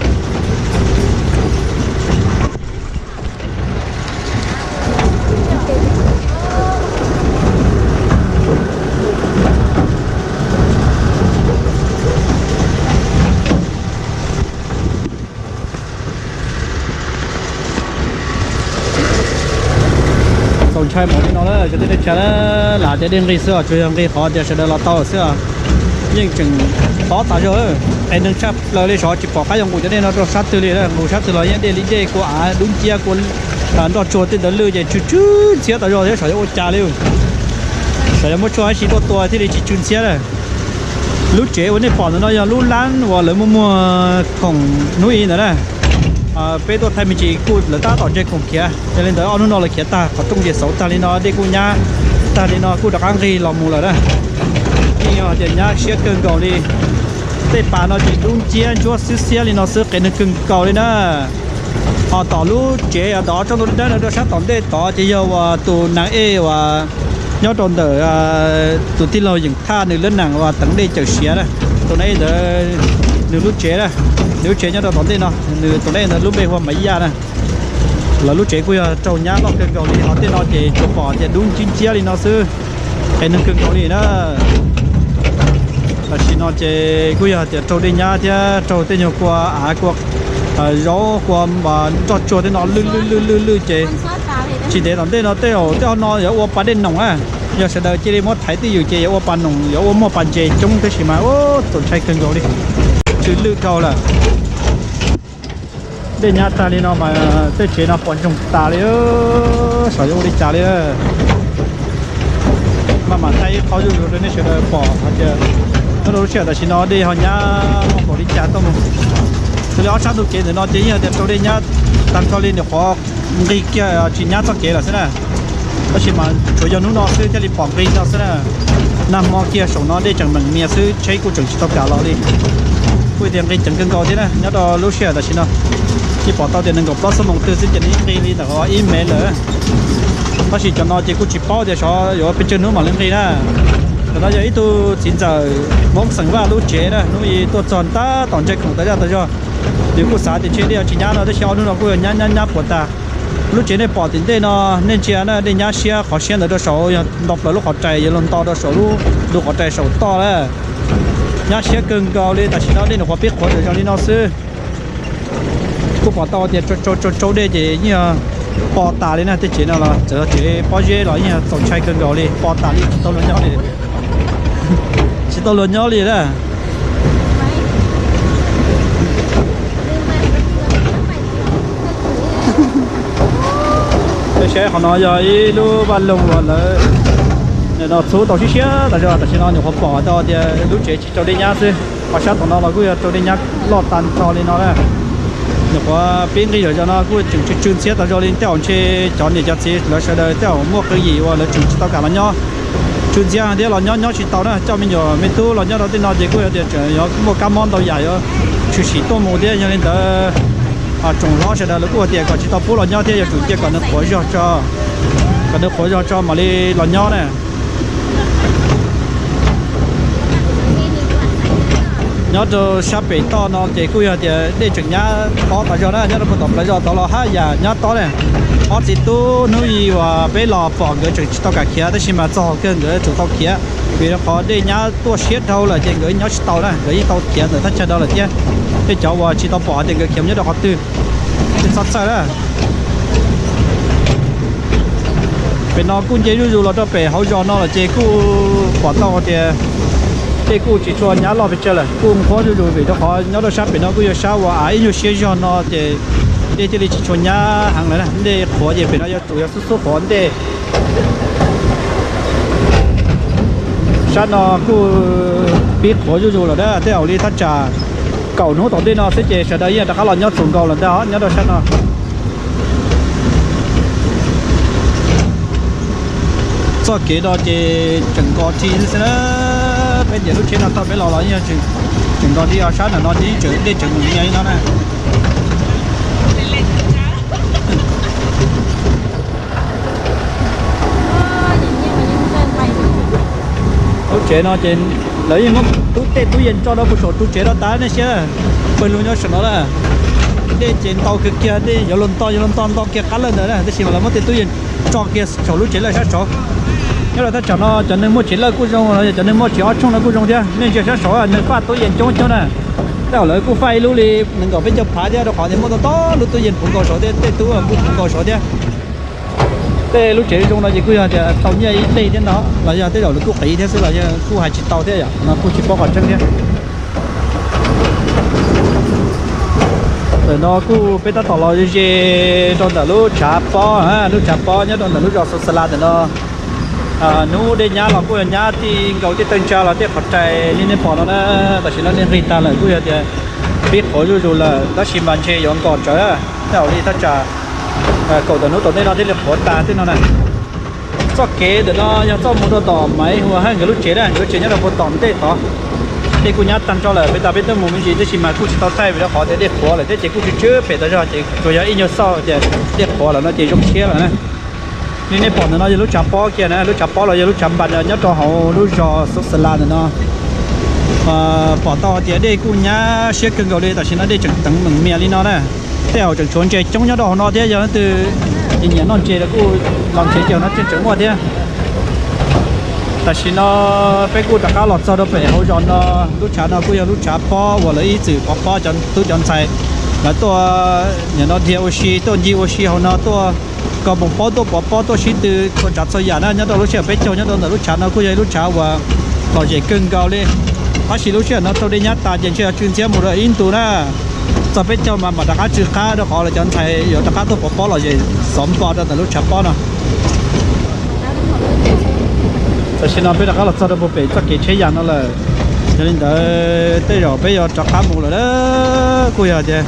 Txaus ntshai npaum li no na, cov tib neeg tsa na, lam tias dej nqig xwb os, tsuas yog nqig qhov tias sawv daws los tau xwb os. Yeej tseem tob tas zog, qes neeg tshaj plaws li, xyov tsis pom qab yuav nqus cov dej no rau sab twg li, nqus sab twg los yeej dej li dej, kua av dub nciab, kua nroj tsuag tej ntawd lwj ces tsw tsw ntxhiab tas zog thiab, xyov yuav ua cas li. Xyov yuav muab tshuaj hab si tuaj tua thiaj li tsis tsw ntxhiab na. Lub tsev uas nej pom ntawm no yog lub lab uas lawv muaj muag khoom hnub i ntawd na. Peb tuaj thaij me ntsis kuj lawv tab tom ntseg khoom khiav, yog li ntawd ob hnub no lawv khiav tag, qhov rooj ces xauv tag li no, dej kuj nyab tag li no, kuj rov qab nqig los mus lawm na. Yeej yog tias nyab siab kawg nkaus li. Tej pas no ces dub nciab ntsuab xiab xiab li no xwb, qes neeg kawg nkaus li na. Ho tom lub tsev uas tom ob tsob ntoo dawb dawb rau sab tom ntej tod ces yog uas tus nas ej uas nyob rau ntawm tus tij laug Yeem Thaj nws lab nas uas teev dej cawm siav na. Tus nas ej ntawd nws lub tsev na, nws lub tsev nyob rau tom ntej no, nws tus nas ej ntawd lub npe hu ua Maiv Yaj na. Lawv lub tsev kuj yog raug nyab loj kawg nkaus li, ho tej no ces tsuas pom tias dub nciab nciab li no xwb, qes neeg kawg nkaus li na. Tam sim no ces kuj yog tias raug dej nyab thiab raug tej nyuag kua av kua zaub kua nroj tsuag tej no lwj lwj lwj lwj lwj ces tsis ntev tom ntej no tej zaum tej no yuav ua pas dej noom na. Yog sawv daws cia li muab thaiv twj ywm ces yuav ua pas noom, yuav ua muaj pas ntses coob tab sis mas txaus ntshai kawg nkaus li, tsw lwj dhau lawm. Dej nyab tag li no mas tej tsev no puas ntsoog tas li, xyov yuav ua li cas li. Maj mam thaij ib qho zuj zus rau nej sawv daws pom hais tias nyob rau lub sij hawm tam sim no dej ho nyab muaj npaum li cas tuaj mus. Xws li ob sab ntug kev ntawm no ces yeej tias raug dej nyab tag nrho li, nyuam qhuav nqig kiag tsis nyab txoj kev lawm xwb na. Tab sis mas tsuas yog hnub no xwb thiaj li pom nqig no xwb na. Nag hmo kiag saum no dej tseem meem mias xwb, tsheb kuj tseem tsis tau kam los li. Kuj tias nqig ceev kawg nkaus thiab na, nyob rau lub sij hawm tam sim no. Yeej pom tau tias nees nkaum plaub xuab moos twg xwb ces nws nqig li ntawm ib mev lawm. Tab sis cov no ces kuj tsis paub tias xyov yuav pes tsawg hnub mam li nqig na. Cov no yog ib tug txiv ntxawm Hmoob xeem Vaj lub tsev na, hnub i tuaj txog tab tom ntseg khoom tas zaj tas zog. Nws kuj xav tias ntshe dej tsis nyab no tab sis ob hnub no kuj yog nyab nyab nyab puas tas. Lub tsev nej pom tim ntej no, nej ntsia na, dej nyab siab qhov siab ntawd rau saud, yog nto plaws lub qhov rais, yuav luag nto rau saum lub ntug qhov rais saum toj lawm. Nyab siab kawg nkaus li, tam sim no dej nyuam qhuav pib qhuav zom zaws li no xwb. Kuj pom tau tias tsau tsau dej ces yeej yog po tas li na, tej tsev no los txawm tsev pob zeb los yeej yog txaus ntshai kawg nkaus li, po tas li tsis tau luag nyob li, tsis tau luag nyob li na. Saib qhov no yog ib lub vaj loog uas lawv nim no txhub tau siab siab tas zog, tam sim no nyuam qhuav pom tau tias lub tsev tsis raug dej nyab xwb, ho sab tom no los kuj yog raug dej nyab loj tag nrho li no na. Nyuam qhuav pib nqig zom zaws no kuj tseem tsw tsw ntxhiab tas zog li, tej zaum ntshe cov niam cov txiv lawv sawv daws tej zaum muaj qee yim uas lawv tseem tsis tau kam los nyob. Tsw ntxhiab thiab los nyob nyob tsis tau na, coj me nyuam me tub los nyob rau tej no ces kuj yog tias tseem yuav muaj kab mob ntau yam yuav tshwm sim tuaj mus thiab. Yog li ntawd tsoom hlob sawv daws lawv kuj hais tias kom tsis tau pub los nyob thiab yuav tsum cia kom nws qhuav zog tso, kom nws qhuav zog tso mam li los nyob na. Nyob rau sab pem toj no ces kuj yog tias dej tseem nyab tob tas zog na, nyob rau puag tom plawv zos tod los haj yam nyab tob na. Ob txiv tub hnub i uas peb los pom nkawd tseem tsis tau kam khiav tab sis mas txog hauv kawg nkawd tsum tau khiav, vim rau qhov dej nyab tuaj siab dhau lawm ces nkawd nyob tsis tau na, nkawd yeej tau khiav ntawm thaj chaw dhau lawm thiab. Tej cov uas tsis tau pom tias nkawd khiav mus nyob rau qhov twg, txhob txhawj na. Pem no kuj nce zuj zus los rau pem hauv zos no lawm ces kuj pom tau tias dej kuj tsis tshua nyab loj pes tsawg lawm, kuj nqhuab zuj zus vim rau qhov nyob rau sab pem no kuj yog sab uas av ib nyuag siab zog no ces dej thiaj li tsis tshua nyab heev lawm na. Dej qhuav ces pem no yuav tsum yog xub xub qhuav ntej. Sab no kuj pib qhuav zuj zus lawm na, tej zaum li thaj tsam kaum hnub tom ntej no xwb ces sawv daws yeej rov qab los nyob txhua nkaus lawm ntag nyob rau sab no. Txoj kev no ces tseem nkos rhi xwb na. Peb ntiam lub tsheb no tau peb los los yeej tseem nkos rhi, sab nram no ces tseem dej tseem mus nyias li no na. Lub tsev no ces lawv yeej muab tub tej tub yees tso rau puag saum ru tsev rau tas nej saib, pawg lug nyob saum no na. Dej ces ntau kawg kiag, dej yuav luag nto yuav luag nto nto kiag qab lawm ntawd na, tab sis mas lawv muab tej tub yees tso kiag saum lub tsev lawj sab saud. Nyob rau thaj tsam no cov neeg muaj tsev lawj kuj zoo, los yog cov neeg muaj tsev ob tshooj no kuj zoo thiab, nej ntsia sab saud neeg faj tub yees coob coob na. Tej zaum lawv kuj faj ib lub li nees nkaum peb caug phav thiab, rau qhov tias muaj tau tau lub tub yees puv nkaus saud thiab, tej tub kuj puv nkaus saud thiab. Tej lub tsev zoo no ces kuj yog tias tau nyiaj ib leeg thiab no, los yog tej zaum lawv kuj qiv thiab xwb los yog kuj hais tsis tau thiab yom, no kuj tsis paub qhov tseeb thiab. Ntawm no kuj peb tab tom los ze rau ntawm lub tshav pob, lub tshav pob nyob rau ntawm lub zos Xauv Xas Las ntawm no. Hnub dej nyab los kuj yog nyab ti nkaus tej tawg ntsa los tej qhov rais li nej pom no na. Tam sim no dej nqig tag lawm kuj yog tias pib qhuav zuj zus lawm tab sis mas ntshe yuav nkos tsawv, tej zaum li thaj tsam kaum tawm hnub tom ntej no thiaj li qhuav tas tej no na. Txoj kev ntawm no yog txoj mus rau tom Maiv Huas Hawj nkawd lub tsev na, nkawd lub tsev nyob rau puag tom ntej tod. Dej kuj nyab tag nrho lawm, peb tas peb twb mus me ntsis tab sis mas kuj tsis tau thaij vim rau qhov tias dej qhuav lawm thiab ces kuj tsw tsw pem tas zog ces tsuas yog ib nyuag xauj tias dej qhuav lawm no ces zoo siab lawm na. Li nej pom ntawm no yog lub tshav pob kiag na, lub tshav pob los yog lub tshav npas nyob rau hauv lub zos Xauv Xas Las ntawm no. Pom tau hais tias dej kuj nyab siab kawg nkaus li, tam sim no dej tseem teev meem mias li no na. Tej zaum tseem tshuav ntses coob nyob rau hauv no thiab, yog leej twg nyiam noj ntses los kuj los nrhiav ces hauv no tseem tseem muaj thiab. Tam sim no peb kuj rov qab los txog rau pem hauv zos no, lub tshav no kuj yog lub tshav pob uas lawv ib txwm pov pob cov tub cov ntxhais, lawv tuaj nim no dhia ua si tuaj ncig ua si hauv no tuaj kos pob pob tuaj pov pob tuaj sib tw txhua tsav txhua yam na. Nyob rau lub sij hawm peb caug nyob rau ntawm lub tshav no kuj yog ib lub tshav uas lom zem kawg nkaus li. Tab sis lub sij hawm no raug dej nyab tas ces ntshe yuav tsw ntxhiab mus rau ib ntus na. Txog peb caug mas mam rov qab tsw qab rau qhov lawv cov ntxhais yuav rov qab tuaj pov pob lom zem xov npo rau ntawm lub tshav pob no. Tam sim no peb rov qab los txog rau puag pem txoj kev tsheb yas no lawm, yog li ntawd tej zaum peb yuav rov qab mus lawm. Kuj yog tias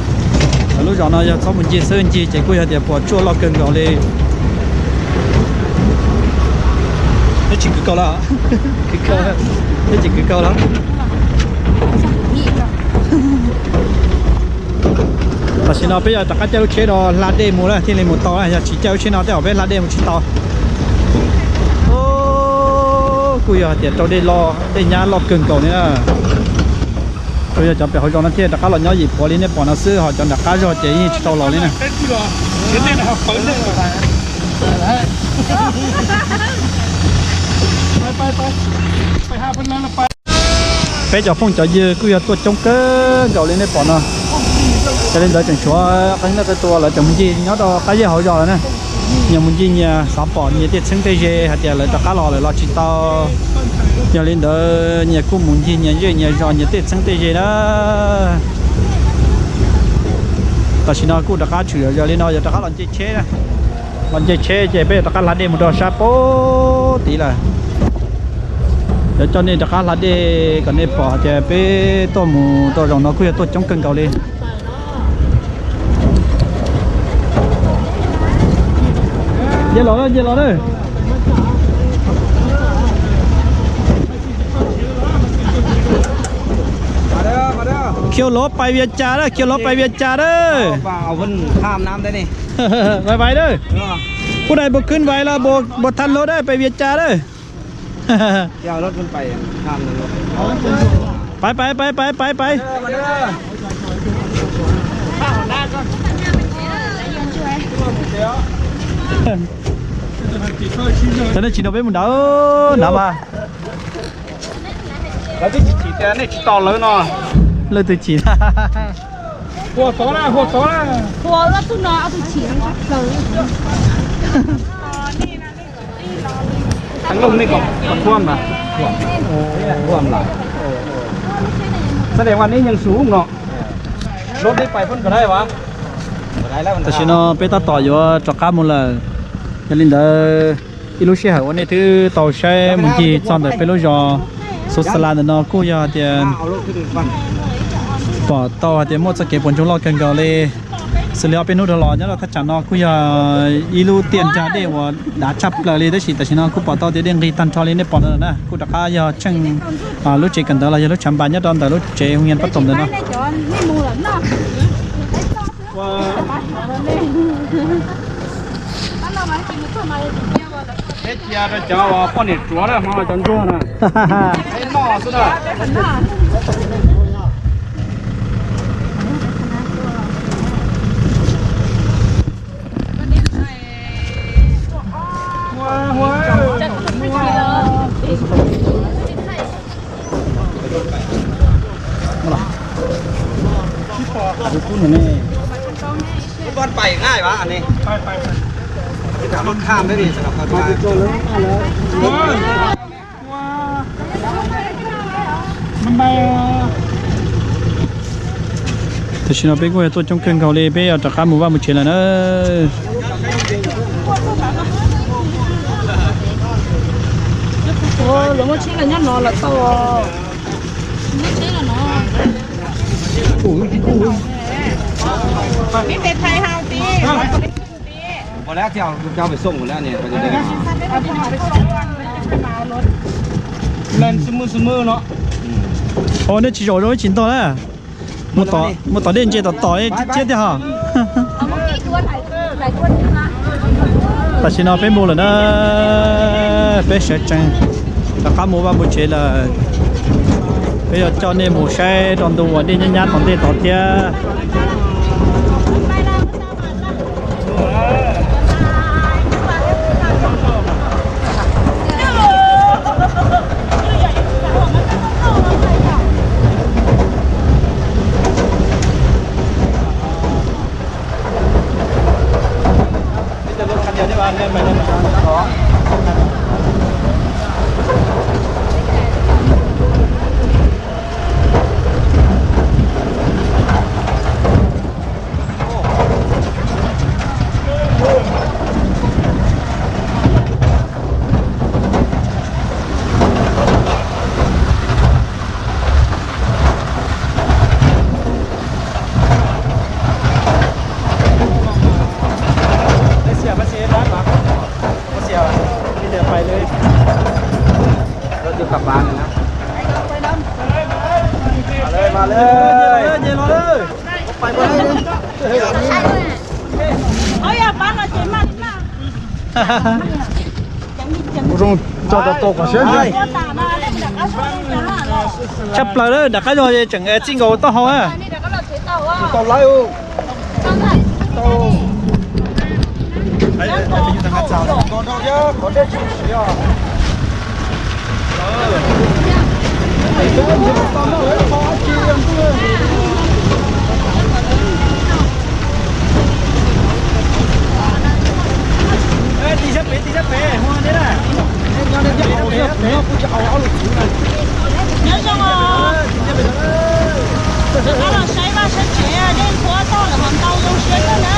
lub zos no yog txhob mus ncig xwb, ncig ces kuj yog tias puas tsuaj loj kawg nkaus li. Neb tsis kwv kaus los? Neb tsis kwv kaus los? Tam sim no peb yog rov qab caij lub tsheb no hla dej mus lawm thiaj li mus tau, yog tsis caij lub tsheb no tej zaum peb hla dej mus tsis tau. Kuj yog hais tias raug dej loj, dej nyab loj kawg nkaus li na. Tsuas yog cov pem hauv zos no thiaj rov qab los nyob yim puav li nej pom no xwb, ho cov nram qab zog ces yeej tsis tau los li na. Peb cov phooj cov ywg kuj yog tuaj coob kawg nkaus li nej pom no. Yog li ntawd tseem tshuav qee leej qee tus lawv tseem mus ncig nyob rau qab zej hauv zos lawm na. Nyias mus ncig nyias xav pom nyias tej txheeb tej ze hais tias lawv rov qab los lawm los tsis tau. Yog li ntawd nyias kuj mus ncig nyias zej nyias zos nyias tej txheeb tej ze na. Tam sim no kuj rov qab tshwm zog li no yuav rov qab los nce tsheb na. Los nce tsheb ces peb yuav rov qab hla dej mus rau sab pem tid lawm. Yuav coj nej rov qab hla dej kom nej pom hais tias peb tuaj mus rau zaum no kuj yog tuaj coob kawg nkaus li. Nce los, nce los na. Khiav los pais Vias Cas na, khiav los pais Vias Cas na. Bye bye na. Phút này buộc khuyến vải là buộc, buộc thắt lỗ đấy, pais Vias Cas đấy. Pais, pais, pais, pais, pais, pais. Tau nej tsis nrog peb mus nrawm na mas. Lawv twb tsis chim tias nej tsis tos lawv no. Lawv twb chim. Thắng lông nên còn, còn thua mà. Thua mà. Sao để qua nít nhân số không nọ. Lốt nít bay phun có đây hả? Tam sim no peb tab tom yuav rov qab mus lawm. Yog li ntawd ib lub sij hawm uas nej twb tau saib mus ncig txog ntawm peb lub zos Tus xa las ntawm no kuj yog tias pom tau hais tias muaj txoj kev puas ntsoog loj kawg nkaus li. Xws li ob peb hnub dhau los nyob rau thaj tsam no kuj yog ib lub tiaj nrag dej uas dav tshaj plaws li, tab sis tam sim no kuj pom tau tias dej nqig tag nrho li nej pom no na. Kuj rov qab yog tsheej lub tsev kawm ntawv los yog lub tshav npas nyob rau ntawm lub tsev hoo yan pab tom ntawm no. Peb cia rau cov uas poj niam tsuav na, hmo no cov ntsuag na. Peb noj xwb na. Tam sim no peb kuj yog tuaj coob kawg nkaus li, peb yuav rov qab mus vaj mus tsev lawm na. Lawv muab tsheb los nyob no lawm tau. Os, nej tsis zaum zoo ib tsis ntog na. Mus tom dej ntse tom tom thiab tiag hos. Tam sim no peb mus lawm na, peb sawv tsees rov qab mus vaj mus tsev lawm. Peb yuav coj nej mus saib rau ntu uas dej nyab nyab tom ntej tod thiab. Ua zoo, tso tau tau kom siab ntag. Tshaj plaws lawm, nram qab zog tseem txij nkaus taub hau na. Nyob zoo os. Rov qab los saib vaj saib tsev, dej nphuab toj lawm mas ntau zoo siab kawg na.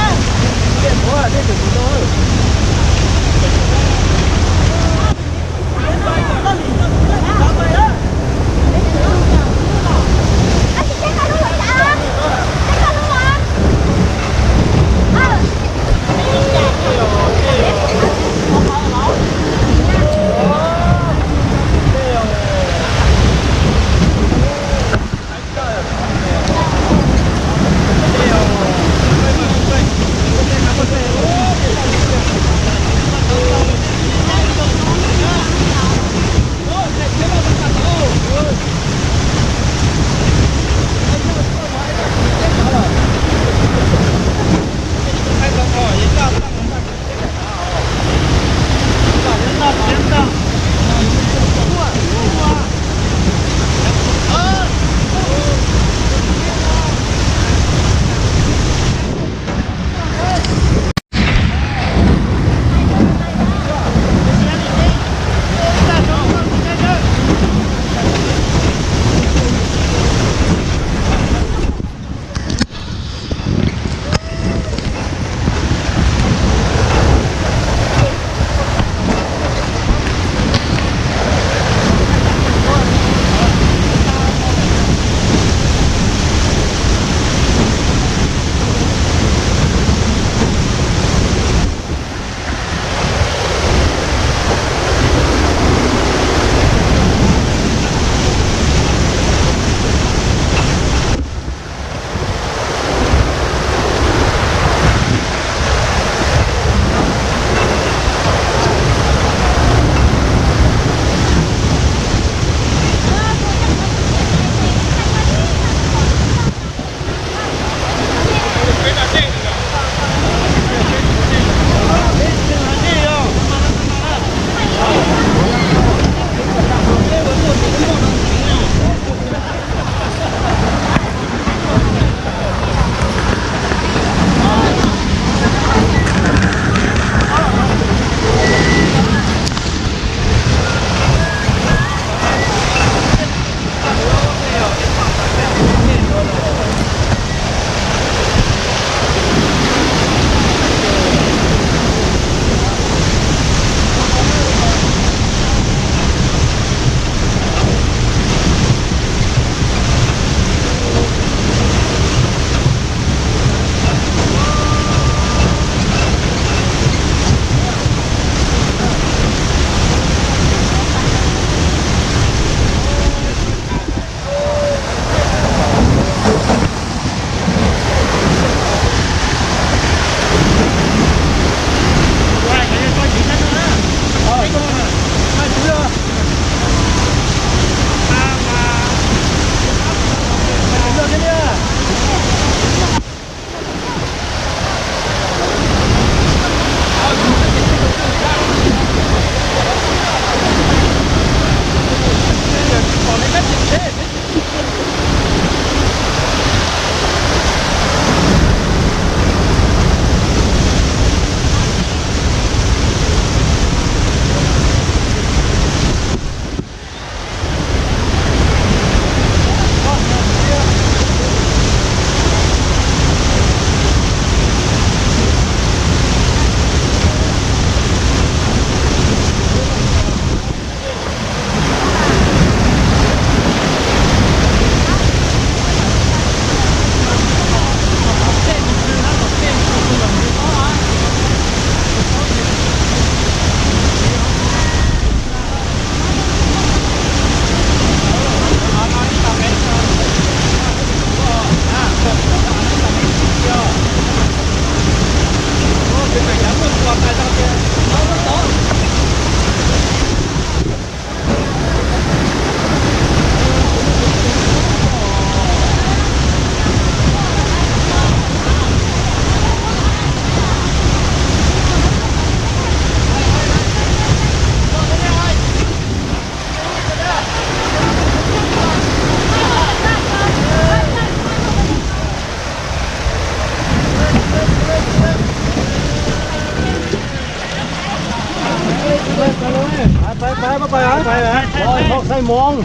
ไปไปไปไปไปไปไป Ôi, không say món.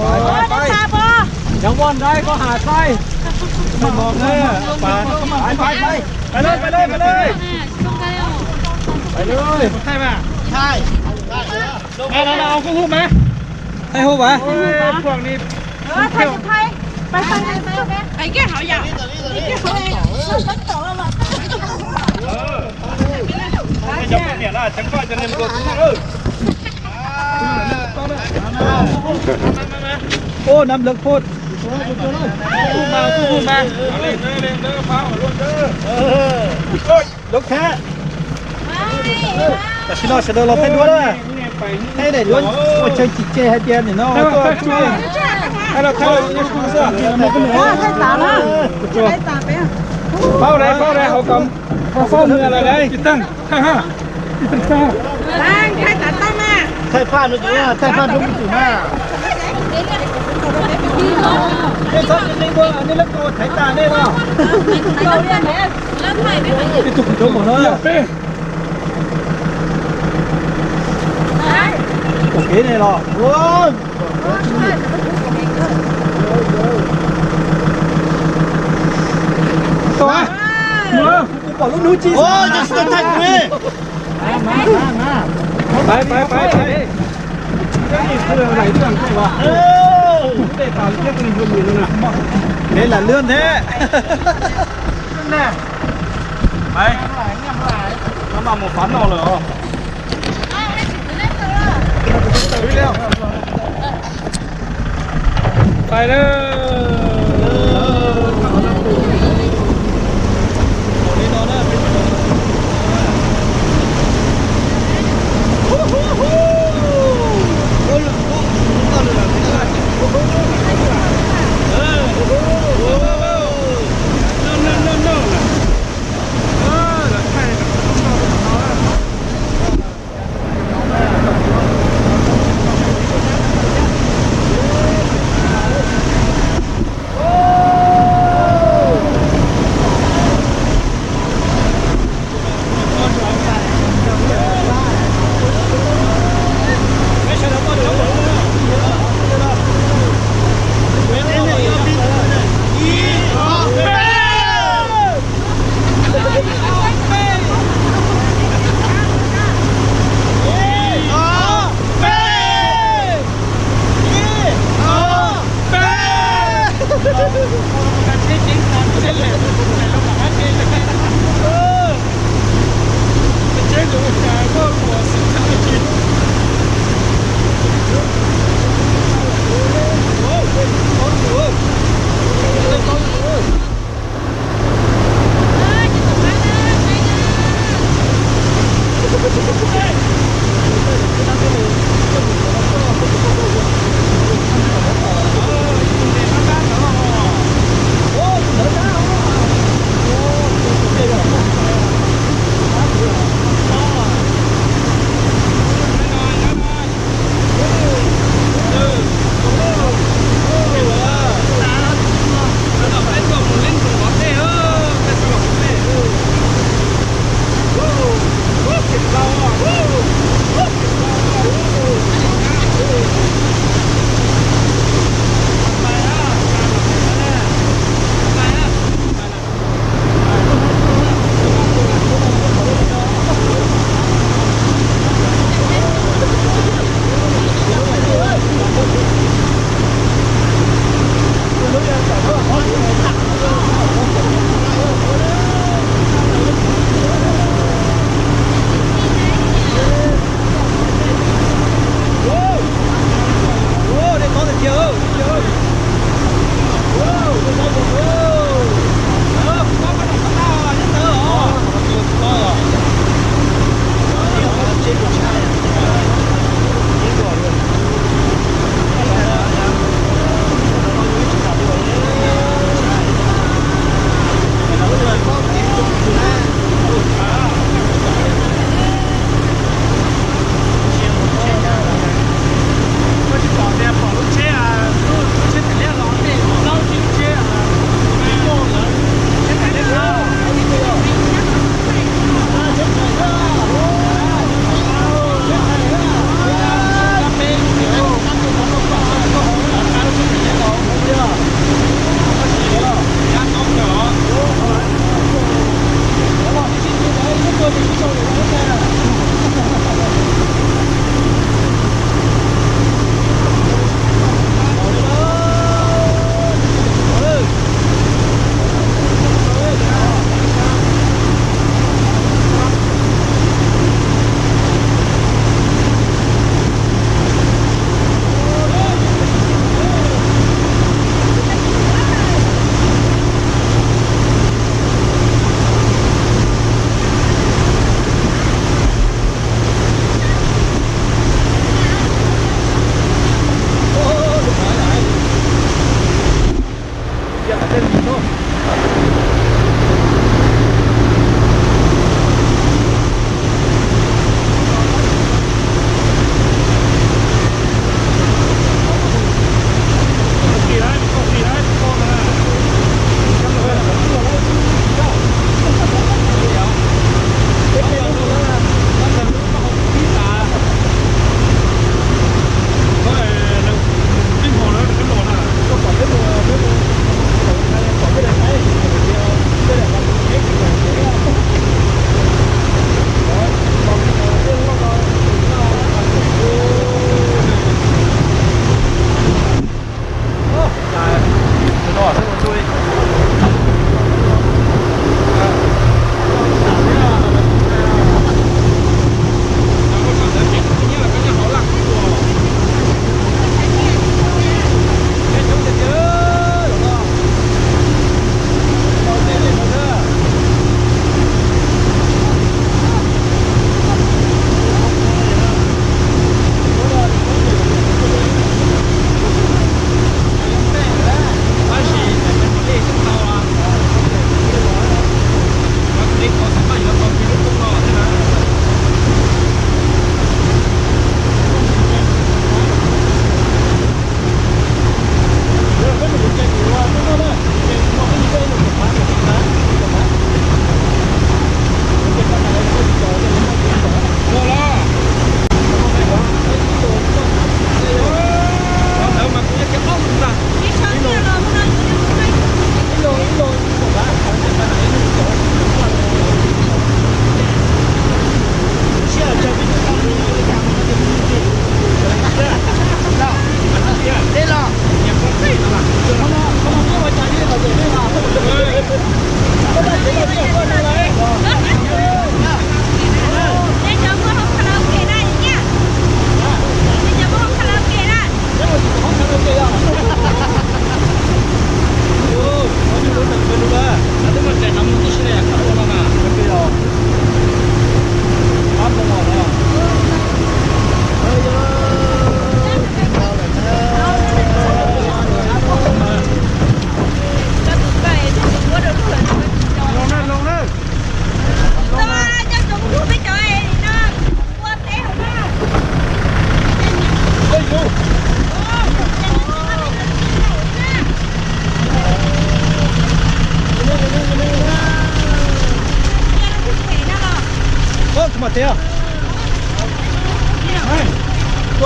Ôi, đi xa bò. Nhắm con đấy, có hà say. Say món đấy. Phải, phải, phải. Phải lên, phải lên, phải lên. Phải lên. Thay mà. Thay. Thay. Thay hộp à? Ôi, phuang đi. Ờ, thay, thay. Phải, phải, phải, phải. Phải cái hậu dạo. Cái hậu dạo. Nó sắp tổ mà. Ờ. Cái dòng cái miệng đó, chấm coi cho nên một. Ô, năm lượt phút. Ui, lượt khác. Tam sim no sawv daws los thaij duab na. Thaij daim duab ua tsev tsis tseg hais tias nim no tuaj tsuj. Paub dai, paub dai, hauv kom paub nws lawm dai. Thaij phaj no, thaij phaj nrub mus tim na. Nej txhob cia nej ua, nej lab tua thaiv tas nej no. Ib tug cov mom no. Ua kev nej los. Tau, mus, kuv pom lub hnub ci. Pais, pais, pais, pais. Kev lam lwj thiab. Pais, no mas mus fav no lawm os. Pais lawm.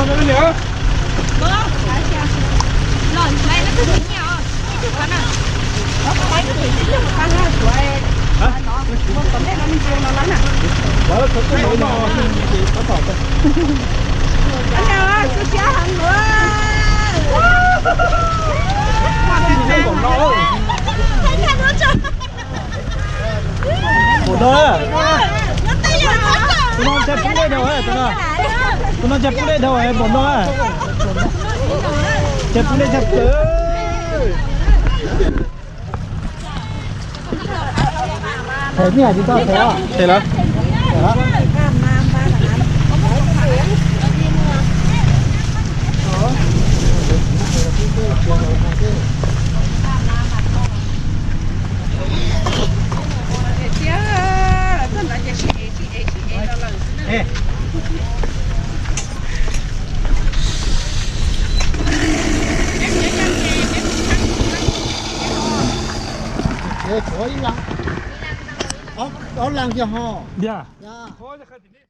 Npaum no, tus no ntshai pub dej dhau, tus no ntshai pub dej dhau npaum no. Ntshai pub dej ntshai pub dej. Them me hais tsis tau them os. Them lawm. Ob leeg yog ho.